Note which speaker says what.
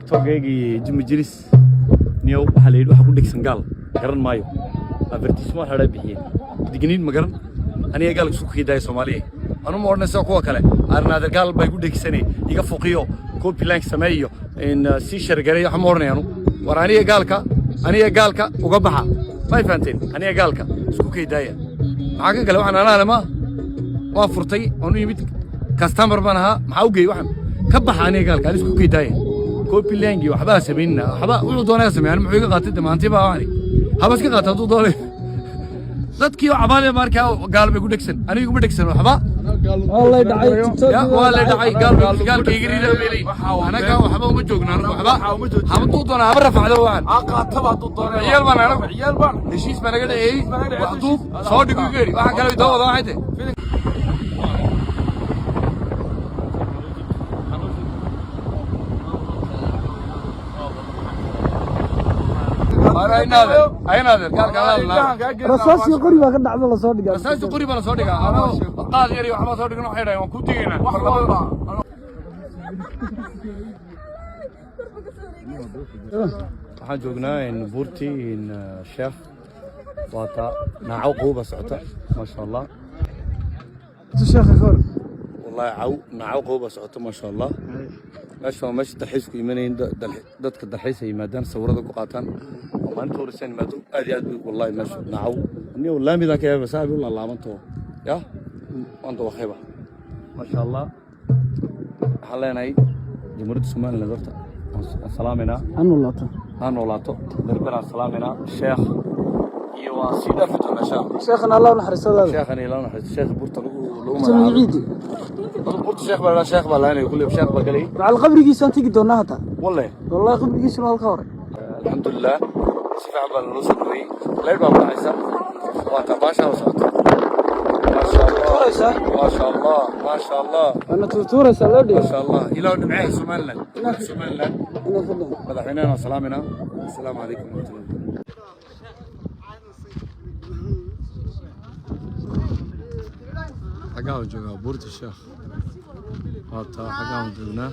Speaker 1: TikTok-eygii Jimmy Jiris niyow. Waxaa la yidhi waxa ku dhegsan gaal garan maayo, avertismo waxa la bixiyeen, digniin ma garan. Aniga gaalka isku kiidaaya Soomaaliya, anu ma odhanaysa kuwa kale arnaader gaal bay ku dhegsanay, iga fuqiyo, copy link sameeyo, in sii share gareeyo, waxa ma odhanay anu. War aniga gaalka, aniga gaalka uga baxa, may fahanteen? Aniga gaalka isku kiidaaya, maxaa ka kale? Waxaan anaa ma waan furtay oon u yimid, customer baan ahaa, maxaa u geeyey? Waxaan ka baxa aniga gaalka ani isku kiidaaya. Copy link waxba ha samaynina, waxba wuxuu doonaya sameeyaan. Muxuu iga qaatay? Damaanti baa waxani haba iska qaata hadduu doonayo. Dadkii oo cabaadaya markaa gaal bay ku dhegsan, aniga kuma dhegsan waxba.
Speaker 2: Waa lay dhacay TikTok.
Speaker 1: Ya waa la dhacay, gaal bay gaalka iga rida bay leeyihin. Anaga waxba uma joogno, anagu waxba hadduu doona haba rafacdo waxan.
Speaker 3: Qaataba hadduu doono.
Speaker 1: Ciyaal baan anagu.
Speaker 3: Ciyaal baan.
Speaker 1: Heshiis baa naga dhaceeyey, wax duub soo dhigo iga eri, waxa kale doo wada waxay tahay. Aynaade gaalka la
Speaker 2: Rasaasi qori baa ka dhacda, lasoo dhigaa.
Speaker 1: Rasaasi qori baa lasoo dhigaa, anoo qaad yar iyo waxbaa soo dhigan, waxay dhahay waan ku digaynaa. Waxaan joognaa in buurtii in Sheekh, waata naacaw qabow baa socota, maasha Allah.
Speaker 2: Sheekha ka hor.
Speaker 1: Wallahi caw naacaw qabow baa socota, maasha Allah. Meesha waa meesha dalxiisku imanayin, dadka dalxiis ay yimaadaan, sawirada ku qaataan. Oo maalinta horeysan yimaado, aad iyo aad bay wallahi meesha naacaw niyo laamidaan ka yaaba saabi u laalaabanto ya waan dawaqayba, maasha Allah. Waxaan leenahay Jamhuuriyadda Somaliland horta waan salaamaynaa.
Speaker 2: Ha noolaato.
Speaker 1: Ha noolaato. Berberaan salaamaynaa, Sheekh iyo waan sii dhaafi doonaa sheekh.
Speaker 2: Sheekhana Allah u naxariistadaada.
Speaker 1: Sheekhan ilaa naxariisto, sheekh buurta lagu
Speaker 2: Sama
Speaker 1: magacaabo.
Speaker 2: Ciidi.
Speaker 1: Buurta Sheekh baa la sheekh baa laanay kulli sheekh baa galay.
Speaker 2: Macal qabrigiisaan tegi doonaa hataa.
Speaker 1: Walle.
Speaker 2: Wallahi qabrigiisuna halka hore.
Speaker 1: Alxamdulilah, si fiican baa naloo soo dhaweeyey. Leer baa baxaysa, waa taa baasha oo socota, maasha Allah.
Speaker 2: Tuuraysaa.
Speaker 1: Maasha Allah, maasha Allah.
Speaker 2: Waana tuurtuuraysaa loo dhigo.
Speaker 1: Maasha Allah, ilaahu nimceeya Somaliland, dowladda Somaliland.
Speaker 2: Inay ka dhihin.
Speaker 1: Madaxweynahana waan salaaminaa. Asalaamu calaykum waraxmatullahi. Xaggaa joogaa buurta Sheekh, waa taa xaggaan joognaa.